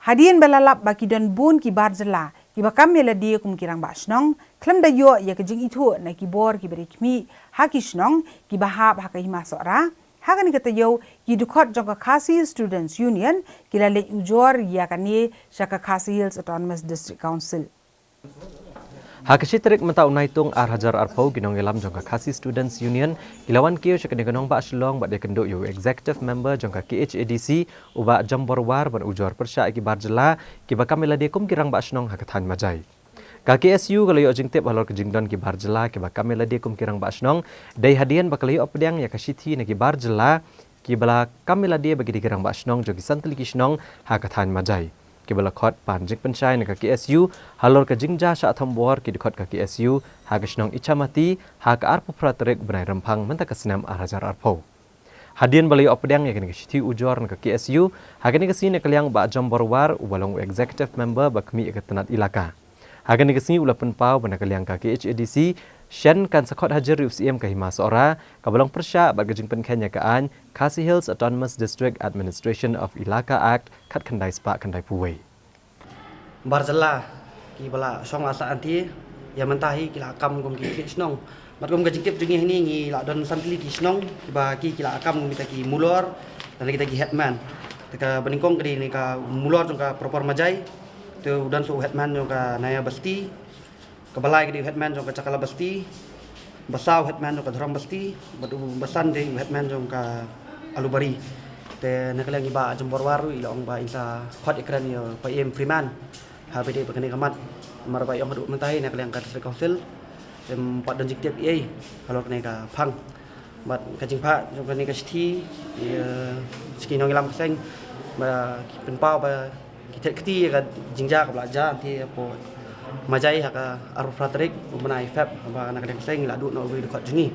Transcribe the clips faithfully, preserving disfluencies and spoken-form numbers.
Hadien ba la lap ba ki don bun ki bar jylla kiba kam ïa lade kum ki rangbah shnong, khlem da ïoh ïa ka jingithuh na ki bor kiba dei khmih ha ki shnong kiba hap ha ka Hima Sohra, ha kane ka taïew ki dkhot jong ka Khasi Students Union ki la leit ujor ïa kane sha ka Khasi Hills Autonomous District Council. Ha ka shi tarik mynta u Naitung ar hajar arphew, ki nongïalam jong ka Khasi Students Union ki la wan kiew sha kane ka nongbah Shillong bad ïakynduh ïa u Executive Member jong ka K H A D C, u Bah Jombor War, ban ujor pyrshah ïa ki bar jylla kiba kam ïa lade kum ki rangbah shnong ha ka thaiñ Majai. Ka K S U ka la ïoh jingtip halor ka jingdon ki bar jylla kiba kam ïa lade kum ki rangbah shnong dei hadien ba ka la ïoh pdiang ïa ka shithi na ki bar jylla kiba la kam ïa lade ba ki dei ki rangbah shnong jong ki san tylli ki shnong ha ka thaiñ Majai, kiba la khot pan jingpynshai na ka K S U halor ka jingjia shah thombor ki dkhot ka K S U ha ka shnong Ichamati ha ka arphew phra tarik u bnai Rymphang mynta ka snem ar hajar arphew. Hadien ba la ïoh pdiang ïa kane ka shithi ujor na ka K S U, ha kane ka sngi na ka liang u Bah Jombor War, uba long u Executive Member ba khmih ïa ka tnat ilaka, ha kane ka sngi u la pynpaw ba na ka liang ka K H A D C, shen kan sa khot hajir ïa u Syiem ka Hima Sohra kaba long pyrshah bad ka jingpynkheiñ ïa ka aiñ Khasi Hills Autonomous District Administration of Elaka Act khatkhyndai spah khyndaiphew wei. Bar jylla kiba la shong la sah hangtei, ïa mynta hi ki la kam kum ki khlieh shnong. Bad kum ka jingtip jong ngi hangne, ngi la don san tylli ki shnong kiba ki, ki la kam kum kita ki mulor lane kita ki headman. Te kaba nyngkong ka dei kane ka mulor jong ka Propor Majai, te u don sa u headman jong ka Naya Basti. Kaba lai ka dei u headman jong ka Chakala Basti, ba saw u headman jong ka Dhorong Basti, bad u ba san dei u headman jong ka Alubari. Te na ka liang i Bah Jombor War ruh i la ong ba in sa khot ïakren ïa u Bah Iem Freeman ha ba dei ba kane ka mat. Namar ba i ong haduh mynta hi na ka liang ka District Council ym pat don jingtip ei ei halor kane ka phang. Bad ka jingphah jong kane ka shithi, ïa, sha ki nongïalam ka seng, ba ki pynpaw ba ki thied kti ïa ka jingjia kaba la jia hangtei hapoh Majai ha ka arphew phra tarik u bnai Feb, ba na ka liang ka seng la duh noh uwei u dkhot jong ngi.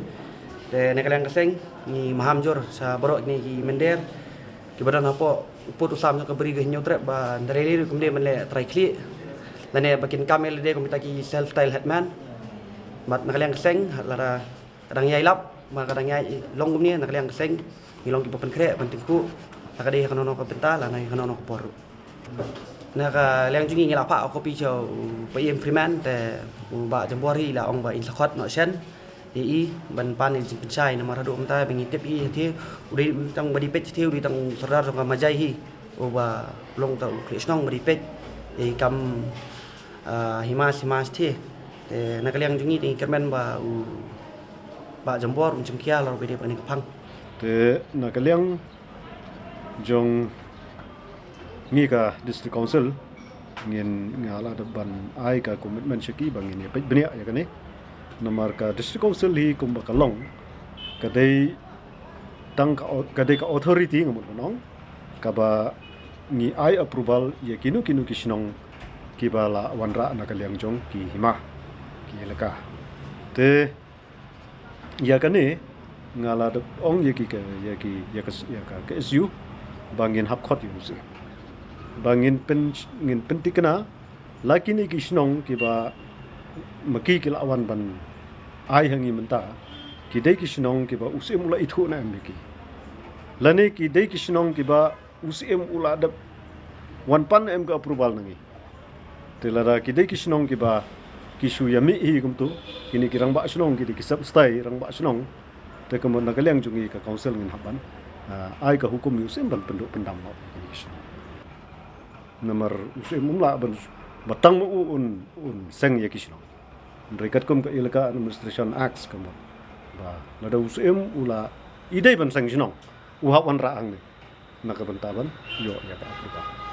Te na ka liang ka seng ngi maham jur sha baroh kine ki mynder kiba don hapoh u pud u sam jong ka Bri ka Hynñiewtrep ba ynda lei lei ruh kim dei ban leh trai khlieh lane ba kin kam ïa lade kum kita ki self style headman. Bad na ka liang ka seng lada ka dang ïai lap, ba ka dang ïai long kumne, na ka liang ka seng ngi long kiba pynkhreh ban tyngkhuh, la ka dei ha kano kano ka bynta lane ha kano kano ka por ruh. Na ka liang jong ngi ngi la phah kopi sha u Bah Iem Freeman, te u Bah Jombor hi i la ong ba in sa khot noh shen ïa i ban pan ïa ka jingpynshai, namar haduh mynta ba ngi tip hi hangtei u dei tang ba dei peit, hangtei u dei tang u sordar jong ka Majai hi, uba long tang u khlieh shnong ba dei peit ïa i kam, ah, hima hima hangtei. Te na ka liang jong ngi te ngi kyrmen ba u Bah Jombor un shim khia halor ba dei ba kane ka phang. Te na ka liang jong ngi ka District Council ngin, nga la dep ban ai ka commitment sha ki ba ngin ïa peit bniah ïa kane. Namar ka District Council hi kumba ka long, ka dei tang ka au-, ka dei ka authority nga mut ban ong, kaba ngi ai approval ïa kino kino ki shnong kiba la wanrah na ka liang jong ki hima, ki elaka. Te ïa kane nga la dep ong ïa ki ka, ïa ki, ïa ka, ïa ka K S U ba ngin hap khot ïa u Syiem, ba ngin pyn, ngin pynthikna la kine ki shnong kiba ma ki ki la wan ban ai ha ngi mynta, ki dei ki shnong kiba u Syiem u la ithuh ne em ïa ki, lane ki dei ki shnong kiba u Syiem u la dep wan pan ne em ka approval na ngi. Te lada ki dei ki shnong kiba ki shu ïa mih hi kumto, kine ki rangbah shnong ki dei ki sep stai rangbah shnong, te kumno na ka liang jong ngi ka Council ngin hap ban, ah, ai ka hukum ïa u Syiem ban pynduh pyndam noh ïa kine ki shnong. Namar u Syiem um lah ban, ba tang ma u un, un seng ïa ki shnong. Hynrei katkum ka Elaka Administration Act ka mut ba lada u Syiem u la, i dei ban seng shnong, u hap wanrah hangne na ka bynta ban ïoh ïa ka approval.